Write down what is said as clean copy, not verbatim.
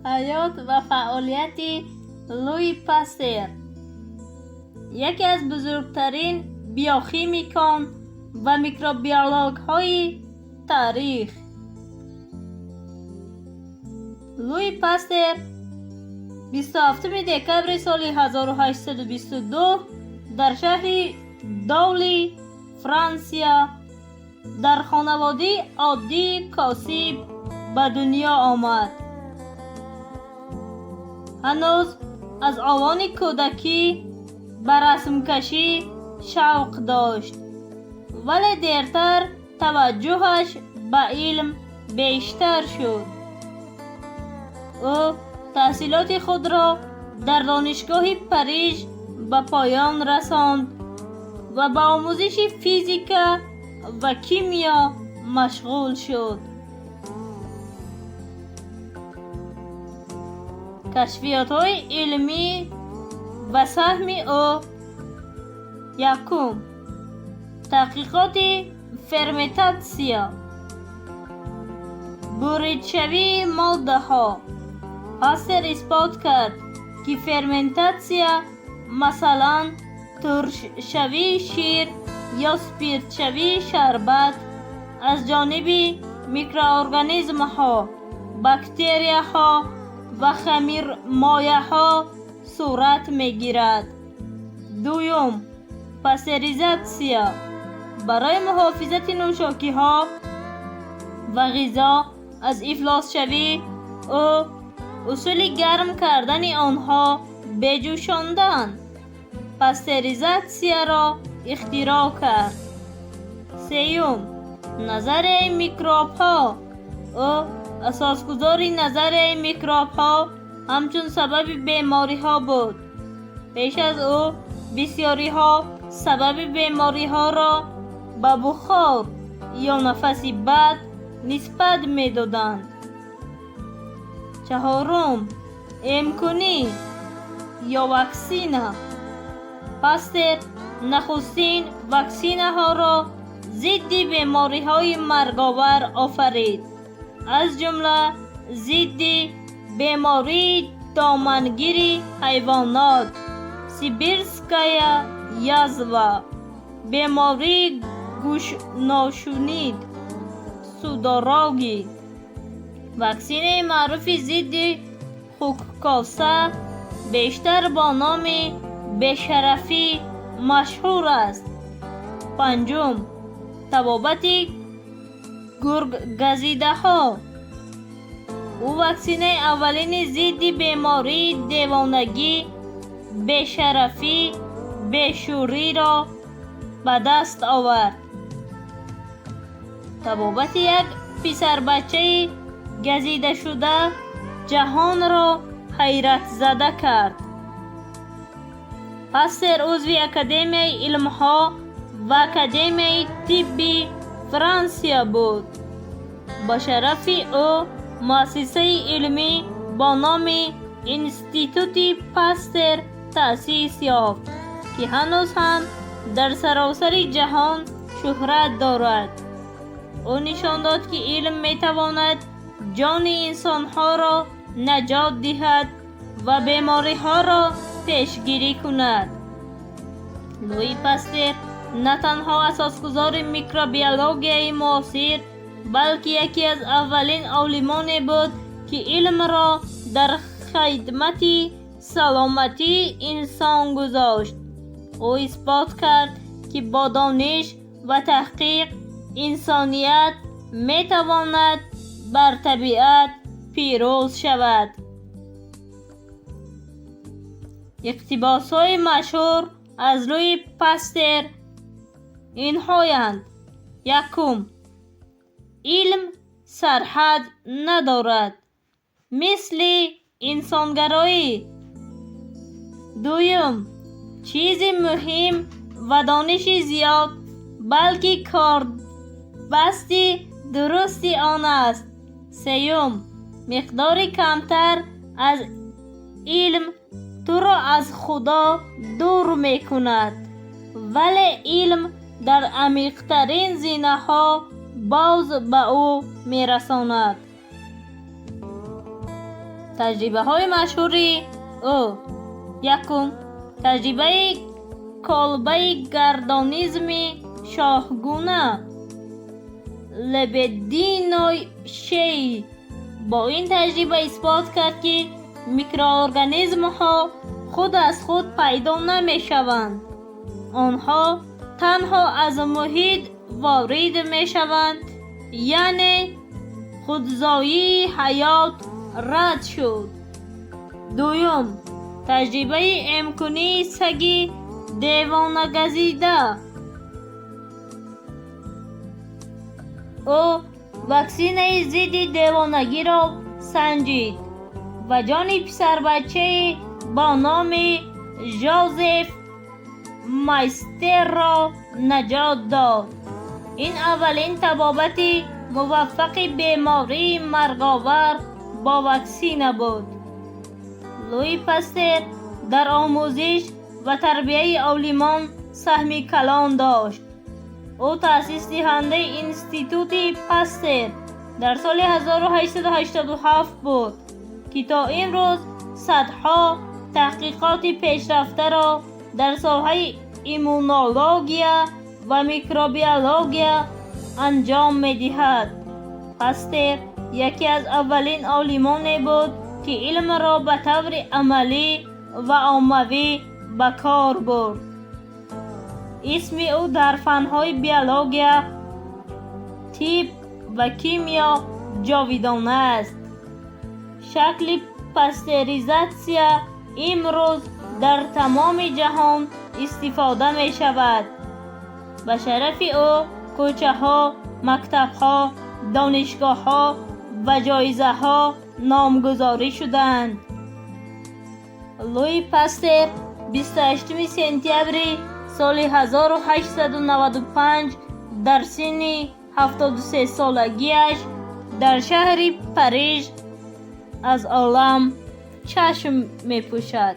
Ҳаёт ва фаъолияти Луи Пастер, яке аз бузургтарин биохимикон ва микробиологҳои таърих. Луи Пастер 27 декабри соли 1822 дар шаҳри Доули, Франсия, дар хонаводаи оддии косиб ба дунё омад. Ҳанӯз аз овони кӯдакӣ ба расмкашӣ шавқ дошт, вале дертар таваҷҷӯҳаш ба илм бештар шуд. Ӯ таҳсилоти худро дар Донишгоҳи Париж ба поён расонд ва ба омӯзиши физика ва кимиё машғул шуд. Кашфиётҳои илмӣ ва саҳми ӯ: якум, таҳқиқоти ферментатсия, буридшавии моддаҳо. Пастер исбот кард, ки ферментатсия, масалан, туршшавии шир ё спиртшавии шарбат, аз ҷониби микроорганизмҳо, бактерияҳо ва хамирмояҳо сурат мегирад. Дуюм, пастеризатсия. Барои муҳофизати нӯшокиҳо ва ғизо аз ифлосшавӣ ӯ усули гарм кардани онҳо бе ҷӯшондан, пастеризатсияро ихтироъ кард. Сеюм, назарияи микробҳо. Ӯ асосгузори назарияи микробҳо ҳамчун сабаби бемориҳо буд. Пеш аз ӯ бисёриҳо сабаби бемориҳоро ба бухор ё нафаси бад нисбат медоданд. Чаҳорум, эмкунӣ ё ваксина. Пастер нахустин ваксинаҳоро зидди бемориҳои марговар офарид, аз ҷумла зидди бемории домангири ҳайвонот, сибирская язва, бемории гӯшношунид, судороги. Ваксинаи маъруфи зидди хуккоса бештар бо номи бешарафӣ машҳур аст. Панҷум, табобати гурггазидаҳо. Ӯ ваксинаи аввалини зидди бемории девонагӣ, бешарафӣ, бешӯриро ба даст овард. Табобати як писарбачаи газидашуда ҷаҳонро ҳайратзада кард. Пастер узви Академияи илмҳо ва Академияи тибби Франсия буд. Ба шарафи ӯ муассисаи илмӣ бо номи Институти Пастер таъсис ёфт, ки ҳанӯз ҳам дар саросари ҷаҳон шӯҳрат дорад. Ӯ нишон дод, ки илм метавонад ҷони инсонҳоро наҷот диҳад ва бемориҳоро пешгирӣ кунад. Луи Пастер на танҳо асосгузори микробиологияи муосир, балки яке аз аввалин олимоне буд, ки илмро дар хидмати саломатии инсон гузошт. Ӯ исбот кард, ки бо дониш ва таҳқиқ инсоният метавонад бар табиат пирӯз шавад. Иқтибосҳои машҳур аз Луи Пастер инҳоянд: якум, илм сарҳад надорад, мисли инсонгароӣ. Дуюм, чизи муҳим ва дониши зиёд, балки корбасти дурусти он аст. Сеюм, миқдори камтар аз илм туро аз Худо дур мекунад, вале илм дар амиқтарин зинаҳо боз ба ӯ мерасонад. Таҷрибаҳои машҳури ӯ: якум, таҷрибаи колбаи гардонизми шоҳгуна Лебединой шей. Бо ин таҷриба исбот кард, ки микроорганизмҳо худ аз худ пайдо намешаванд, онҳо танҳо аз муҳит ворид мешаванд, яъне худзоии ҳаёт рад шуд. Дуюм, таҷрибаи эмкунии саги девонагазида. Ӯ ваксинаи зидди девонагиро санҷид ва ҷони писарбачае бо номи Жозеф Майстерро наҷот дод. Ин аввалин табобати муваффақи бемории марговар бо ваксина буд. Луи Пастер дар омӯзиш ва тарбияи олимон саҳми калон дошт. Ӯ таъсисдиҳандаи Институти Пастер дар соли 1887 буд, ки то имрӯз садҳо таҳқиқоти пешрафтаро дар соҳаи иммунология ва микробиология анҷом медиҳад. Пастер яке аз аввалин олимоне буд, ки илмро ба таври амалӣ ва оммавӣ ба кор бурд. Исми ӯ дар фанҳои биология, тиб ва кимиё ҷовидона аст. Шакли пастеризатсия имрӯз дар тамоми ҷаҳон истифода мешавад. Ба шарафи ӯ кӯчаҳо, мактабҳо, донишгоҳҳо ва ҷоизаҳо номгузорӣ шуданд. Луи Пастер 28 сентябри соли 1895 дар синни 73 солагиаш дар шаҳри Париж аз олам чашм мепӯшад.